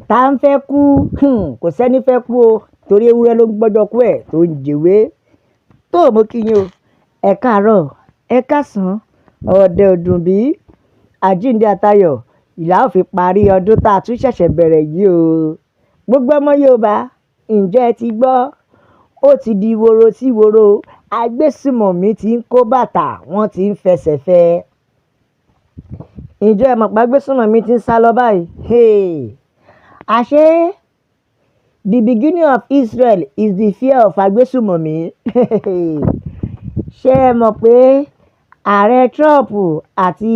Tá ń fẹ́ kú? Kò sẹ́ni fẹ́ kú o, torí ewúrẹ́ ló ń gbọ́jọ́ kú ẹ̀ tó ń jèwé. Tó mo kí yín o, ẹ káàárọ̀, ẹ káàsán, ọ̀dẹ̀ ọdún bí àjíǹde àtayọ̀ ìlà ò fi parí ọdún tá a tún ṣẹ̀ṣẹ̀ bẹ̀rẹ̀ yìí o. Gbogbo ọmọ Yorùbá, ǹjẹ́ ẹ ti gbọ́? Ó ti di woro sí woro, agbésùmọ̀mí ti ń kó bàtà, wọ́n ti ń fẹsẹ̀ fẹ́. Ǹjẹ́ ẹ mọ̀ pé agbésùmọ̀mí ti ń sá lọ báyìí? Hey! Àṣé the beginning of Israel is the fear of agbésùmọ̀mí. Ṣé ẹ mọ̀ pé Ààrẹ Trump àti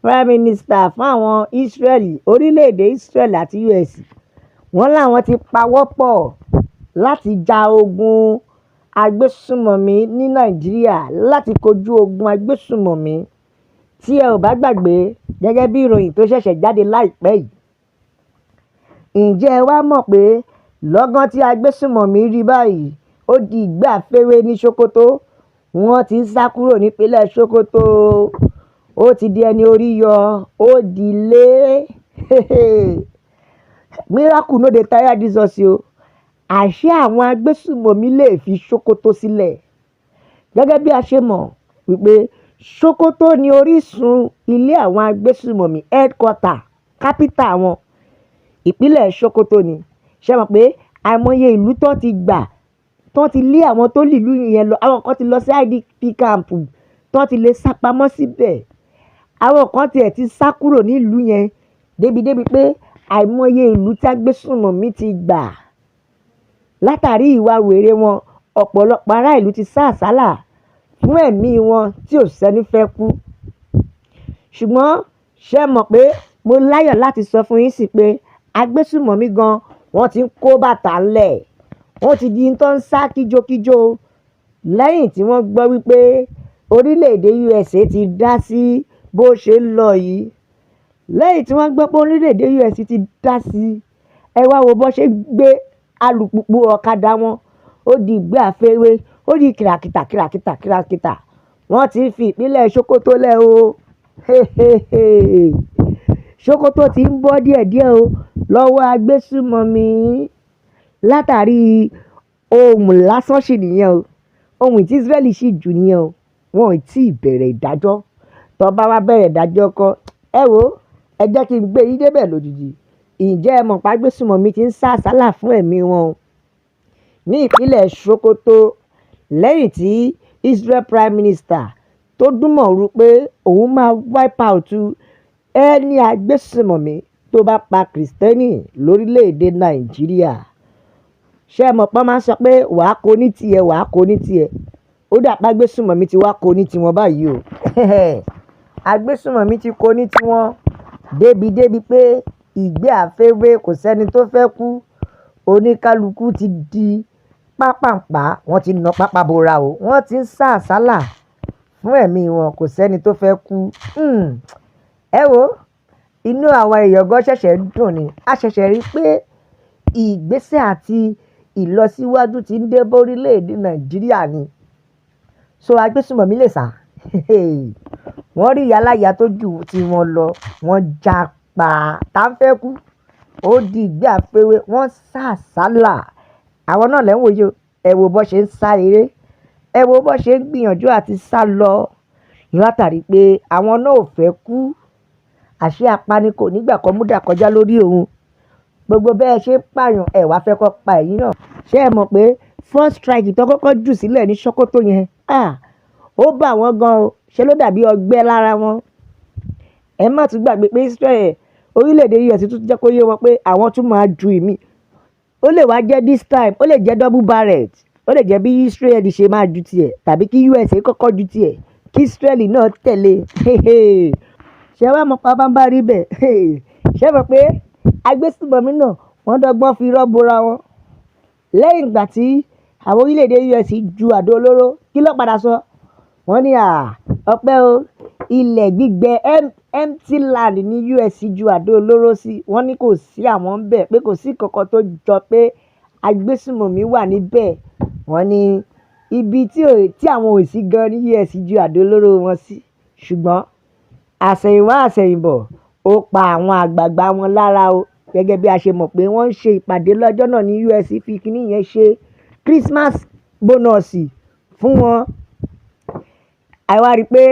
Prime Minister fún àwọn Israel, orílẹ̀-èdè Israel àti US, wọ́n láwọn ti pawọ́pọ̀ láti ja ogun agbésùmọ̀mí ní Nàìjíríà, láti kojú ogun agbésùmọ̀mí? Tí ẹ ò bá gbàgbé, gẹ́gẹ́ bí ìròyìn tó ṣẹ̀ṣẹ̀ jáde láìpẹ́ yìí. Ǹjẹ́ ẹ wá mọ̀ pé lọ́gán tí agbésùmọ̀mí rí báyìí, ó di ìgbé àfẹ́wé ní Sokoto, wọ́n ti ń sá kúrò nípínlẹ̀ Sokoto. Ó ti di ẹni orí yọ, ó di ilé. Miracle no dey tire Jesus o. Àṣé àwọn agbésùmọ̀mí lè fi Sokoto sílẹ̀? Gẹ́gẹ́ bí a ṣe mọ̀ wípé Sokoto ní orísun ilé àwọn agbésùmọ̀mí, headquarter, capital wọn, ìpínlẹ̀ Sokoto ni. Ṣé ẹ mọ̀ pé àìmọye ìlú tó ti gbà, tó ti lé àwọn tó lìlú yẹn lọ, àwọn kan ti lọ sí IDP camp tó ti lè sá pamọ́ síbẹ̀. Àwọn kan tiẹ̀ ti sá kúrò nílùú yẹn débi pé àìmọye ìlú tí agbésùmọ̀mí ti gbà látàrí ìwà wèrè wọn, ọ̀pọ̀lọpọ̀ ará ìlú ti sá àsálà fún ẹ̀mí wọn tí ò sẹ́ni fẹ́ kú. Ṣùgbọ́n ṣé ẹ mọ̀ pé mo láyọ̀ láti sọ fún yín sí pé agbésùmọ̀mí gan wọ́n ti ń kó bàtà ńlẹ̀, wọ́n ti di tó ń sá kíjokíjo lẹ́yìn tí wọ́n gbọ́ wípé orílẹ̀-èdè USA ti dá sí bó ṣe ń lọ yìí. Lẹ́yìn tí wọ́n gbọ́ pé orílẹ̀-èdè US ti dá sí, ẹ wá wo bó ṣe gbé alùpùpù ọ̀kadà wọn, ó di ìgbé àfẹ́wé, ó di kìràkìtà kìràkìtà kìràkìtà. Wọ́n ti fi ìpínlẹ̀ Sokoto lẹ̀ o. Sokoto ti ń bọ́ díẹ̀díẹ̀ o lọ́wọ́ agbésùmọ̀mí látàrí ohun lásán sì nìyẹn o. Ohun tí Israeli sì jù nìyẹn o. Wọn ò tí ì bẹ̀rẹ̀ ìdájọ́. Tó bá wá bẹ̀rẹ̀ ìdájọ́ kọ́, ẹ wo, ẹ jẹ́ kí n gbé yín débẹ̀ lójijì. Ǹjẹ́ ẹ mọ̀ pé agbésùmọ̀mí ti ń sá àsálà fún ẹ̀mí wọn o ní ìpínlẹ̀ Sokoto lẹ́yìn tí Israel Prime Minister tó dúnmọ̀rú pé òun máa wipe out ẹni agbésùmọ̀mí tó bá pa Kristẹni lórílẹ̀‐èdè Nàìjíríà? Ṣé ẹ mọ̀ pé wọ́n máa ń sọ pé wàá kó ní tiẹ̀, wàá kó ní tiẹ̀? Ó dà pé agbésùmọ̀mí ti wá kó ní tiwọn báyìí o. Agbésùmọ̀mí ti kó ní tiwọn débi pé ìgbé àfẹ́wé, kò sẹ́ni tó fẹ́ kú. Oníkálukú ti di pápàpá, wọ́n ti na pápá bora o, wọ́n ti ń sá àsálà fún ẹ̀mí wọn, kò sẹ́ni tó fẹ́ kú. Ẹ wo, inú àwọn èèyàn gan ṣẹ̀ṣẹ̀ ń dùn ni. A ṣẹ̀ṣẹ̀ rí pé ìgbésẹ̀ àti ìlọsíwájú ti ń dé bá orílẹ̀-èdè Nàìjíríà ni. So agbésùmọ̀mí lè sá. Wọ́n rí ìyáláyà tó ju tí wọ́n lọ, wọ́n japa. Tá ń fẹ́ kú? Ó di ìgbé àfẹ́wé, wọ́n sá àsálà. Àwọn náà lẹ́ ń wò yìí o. Ẹ wo bó ṣe ń sá eré, ẹ wo bó ṣe ń gbìyànjú àti sá lọ látàrí pé àwọn náà ò fẹ́ kú. Àṣé apani kò nígbà kan mú dà kọjá lórí òun. Gbogbo bẹ́ẹ̀ ṣe ń pààyàn, ẹ wá fẹ́ kó pa ẹ̀yin náà. Ṣé ẹ mọ̀ pé first strike tó kọ́kọ́ jù sílẹ̀ ní Sokoto yẹn, ah, ó bà wọ́n gan o. Ṣé ló dàbí ọgbẹ́ lára wọn? Ẹ má tún gbàgbé pé Israel, orílẹ̀-èdè US tún jẹ́ kó yé wọn pé àwọn tún máa ju ìmí. Ó lè wá jẹ́ this time, ó lè jẹ́ double barrel, ó lè jẹ́ bí Israel ṣe máa ju tiẹ̀ tàbí kí USA kọ́kọ́ ju tiẹ̀ kí Israel náà tẹ̀lé. Ṣé wàá mọ̀ pa bá ń bá rí bẹ́ẹ̀? Ṣé ẹ mọ̀ pé agbésùmọ̀mí náà, wọ́n dọ́gbọ́n fi irọ́ bora wọn? Lẹ́yìn ìgbà tí àwọn orílẹ̀-èdè US ju àdó olóró, kí ló padà sọ? Wọ́n ní à ọpẹ́ o, ilẹ̀ gbígbẹ, empty land ní US ju àdó olóró sí. Wọ́n ní kò sí àwọn ń bẹ̀, pé kò sí kankan tó jọ pé agbésùmọ̀mí wà níbẹ̀. Wọ́n ní ibi tí àwọn ò sí gan ní US ju àdó olóró wọn sí. Ṣùgbọ́n àsẹ̀yìnwá àsẹ̀yìnbọ̀, ó pa àwọn àgbààgbà wọn lára o. Gẹ́gẹ́ bí a ṣe mọ̀ pé wọ́n ń ṣe ìpàdé lọ́jọ́ náà ní US fi kíní yẹn ṣe Christmas bonus fún wọn. Àwa rí i pé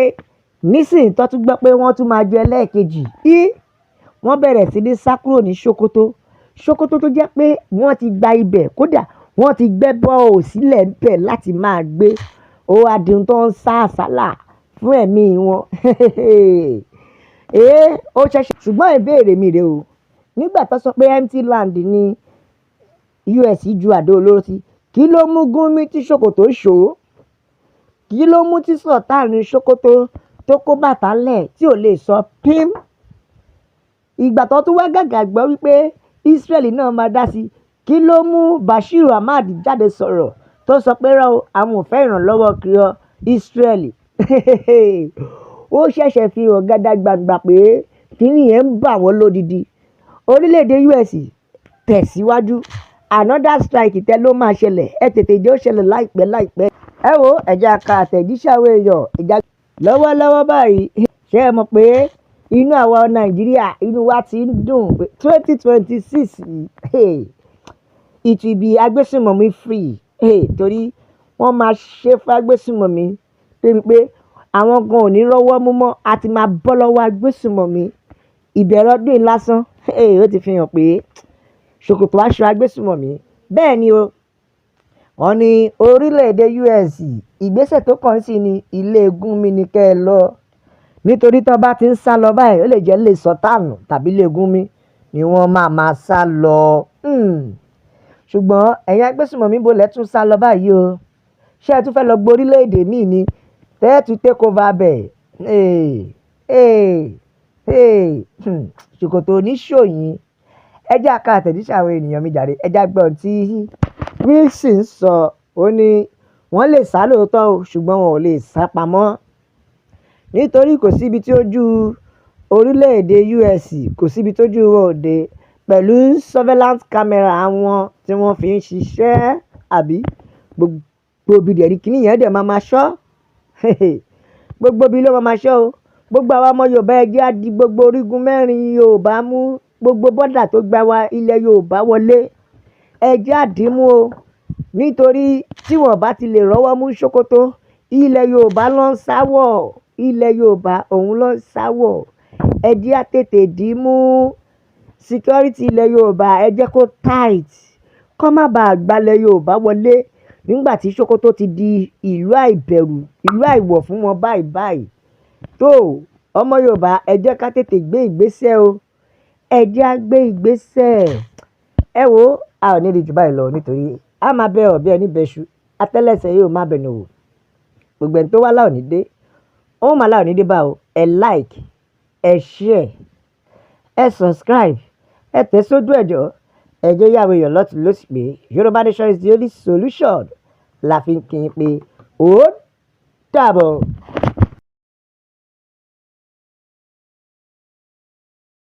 nísìnyí tó tún gbọ́ pé wọ́n tún máa ju ẹlẹ́ẹ̀kejì í, wọ́n bẹ̀rẹ̀ sí ní sá kúrò ní Sokoto. Sokoto tó jẹ́ pé wọ́n ti gba ibẹ̀, kódà wọ́n ti gbẹ́ borehole sílẹ̀ ńbẹ̀ láti máa gbé. Ó wá di ohun tó ń sá àsálà fún ẹ̀mí wọn. Ee, ó ṣẹ̀ṣẹ̀. Ṣùgbọ́n ìbéèrè mi rèé o. Nígbà tó sọ pé empty land ní US ju àdó olóró sí, kí ló mú Gumi tí Sokoto ṣó? Kí ló mú tí Sultan Sokoto tó kó bàtà lẹ̀ tí ò lè sọ pím? Ìgbà tó tún wá gàgà gbọ́ wípé Israel náà máa dá sí, kí ló mú Bashir Ahmad jáde sọ̀rọ̀ tó sọ pé rọ́ àwọn ò fẹ́ ìrànlọ́wọ́ kiri Israel? Ó ṣẹ̀ṣẹ̀ fi hàn gàdàgbàgbà pé kíní yẹn ń bà wọ́n lódidi. Orílẹ̀-èdè US tẹ̀síwájú. Another strike tẹ́ ló máa ṣẹlẹ̀. Ẹ tètè jẹ́ ó ṣẹlẹ̀ láìpẹ́ láìpẹ́. Ẹ wo, ẹ jẹ́ ká àtẹ̀jíṣẹ́ àwọn èèyàn ìjà lọ́wọ́lọ́wọ́ báyìí. Ṣé ẹ mọ̀ pé inú àwa Nàìjíríà, inú wa ti ń dùn pé 2026, it will be agbésùnmọ̀mí free, torí wọ́n máa ṣe fún agbésùnmọ̀mí débi pé àwọn gan ò ní rọ́wọ́ mú mọ́. A ti máa bọ́ lọ́wọ́ agbésùnmọ̀mí. Ìbẹ̀rẹ̀ ọdún yìí lásán, ó ti fi hàn pé ṣòkòtò aṣọ agbésùnmọ̀mí. Bẹ́ẹ̀ ni o. Wọ́n ní orílẹ̀-èdè US, ìgbésẹ̀ tó kàn sí ní ilé Gumi ní kẹ́ ẹ lọ. Nítorí tí wọ́n bá ti ń sá lọ báyìí, ó lè jẹ́ ilé Sultan tàbí ilé Gumi ni wọ́n máa máa sá lọ. Ṣùgbọ́n ẹ̀yin agbésùnmọ̀mí, bo lẹ tún sá lọ báyìí o? Ṣé ẹ tún fẹ́ lọ gbé orílẹ̀-èdè míì ni? Tẹ́ ẹ tún take over bẹ̀. Hey, hey, hey. Ṣòkòtò oníṣòyìn. Ẹ jẹ́ ká àtẹ̀jíṣẹ́ àwọn ènìyàn mi jàre. Ẹ jẹ́ á gbọ́ ohun tí Wilson sọ. Ó ní wọ́n lè sá lóòótọ́ o, ṣùgbọ́n wọn ò lè sá pamọ́. Nítorí kò sí ibi tí ojú orílẹ̀-èdè US, kò sí ibi tó ju wọn ò dé pẹ̀lú surveillance camera wọn tí wọ́n fi ń ṣiṣẹ́, àbí? Gbogbo ibi dẹ̀ ní kíní yẹn dẹ̀ máa ma ṣọ́. Gbogbo ibi ló máa ma ṣọ́ o. Gbogbo àwa ọmọ Yorùbá, ẹ jẹ́ á di gbogbo orígun mẹ́rin Yorùbá mú. Gbogbo border tó gba wa ilẹ̀ Yorùbá wọlé. Ẹ jẹ́ á dìímú o. Nítorí tí wọ́n bá ti lè rọ́wọ́ mú Sokoto, ilẹ̀ Yorùbá ló ń sá wọ̀. Ilẹ̀ Yorùbá òun ló ń sá wọ̀. Ẹ jẹ́ á tètè dìímú. Security ilẹ̀ Yorùbá, ẹ jẹ́ kó tight. Kó má ba à gba ilẹ̀ Yorùbá wọlé nígbà tí Sokoto ti di ìlú àìbẹ̀rù, ìlú àìwọ̀ fún wọn báyìí báyìí. Tó ọmọ Yorùbá, ẹ jẹ́ ká tètè gbé ìgbésẹ̀ o. Ẹ jẹ́ á gbé ìgbésẹ̀. Ẹ wo, a ò ní rí ju báyìí lọ nítorí a máa bẹ ọ̀bẹ ẹni bẹ́ṣu. Atẹ́lẹsẹ̀ yóò má bẹnu wò. Gbogbo ẹni tó wá láò ní dé. Ó máa láò ní dé bá o. Ẹ like, ẹ share, ẹ subscribe, ẹ tẹ̀ sójú ẹ̀jọ̀. Ẹ jẹ́ yàwó èèyàn lọ́tùn lósì pé Yorùbá Nation is the only solution. La fi ń kí n pé ó dàbọ̀.